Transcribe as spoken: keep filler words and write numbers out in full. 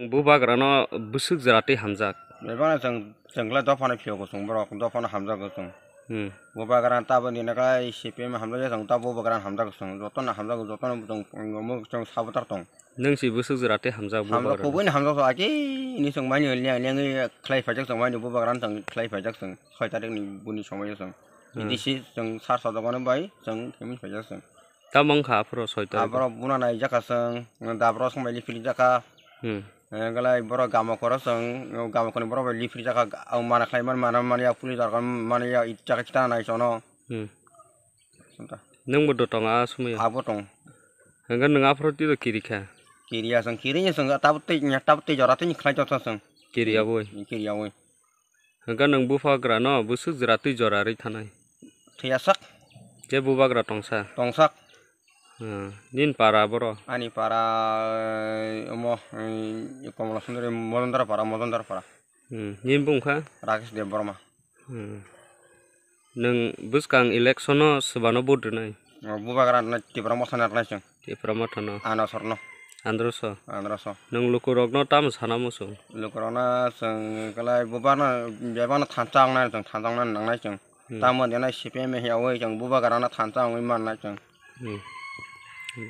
Bubagrano bwswk jwra twi hamjak? Bebakno chwng, chwng khlai dophano phiyogo chwng borok, dophano hamjago chwng. Hmm. Bubagrano taboni naklai C P M hamjakya chwng, ta bubagrano hamjago chwng, jotono hamjago, jotono chwng, chwng, chwng sabotar tong. Nwng si bwswk jwra tei hamjak Hamjak bubagrano? Kubui ni hamjak so, aki ni chwng mani liang liang khlai phaijak chwng, mani bubagrano chwng khlai phaijak chwng, soi tarik ni buni somoi o chwng. Hmm. Bidisi chwng sar sajagano bai chwng thwimwi phaijak chwng. Tamo wngkha aphuru soi tarik o? Aphuru buna nai jakha chwng, dabro song bai liphi jakha. Hmm. Englai borok gamo koro chwng, gamo koni borok bai liphi jakha, au mana khlai man, mana mani ya, police rok mani ya, i jakha kita nai sono. Hmm. Santa. Nwng bo do tongo a somoi o? Abo tong. Hwnkhe nwng aphuru twi do kiri kha? Kiri ya chwng, kiri ya chwng, tabuk tei, tabuk tei jora tei khlai jotha chwng. Kiri ya boi? Kiri ya boi. Hwnkhe nwng bubagrano bwswk jwra twi jora rwi thanai? Thwiyasak. Khe bubagra tongsa? Tongsak. Hmm. Nini para boro? Ani para, eh, omo, eh, Komla Sundari Mojondar para, Mojondar para. Hmm. Nini bung kha? Rakesh Debbarma. Hmm. Nwng bwskang election o swbano vote rwnai? O, bubagra rwnai, Tipra Motha no rwnai chwng. Tipra Motha no? Andro Sor no. Andro Sor. Andro Sor. Nwng lukurokno tamo sana muchung? Lukurokno chwng kwlai bubano, bebakno thansa wngnai chwng, thansa wngna nangnai chwng. Hmm. Tamo denai C P M hiyaui chwng bubagrano thansa wngwi mannai chwng. Hmm. Hmm.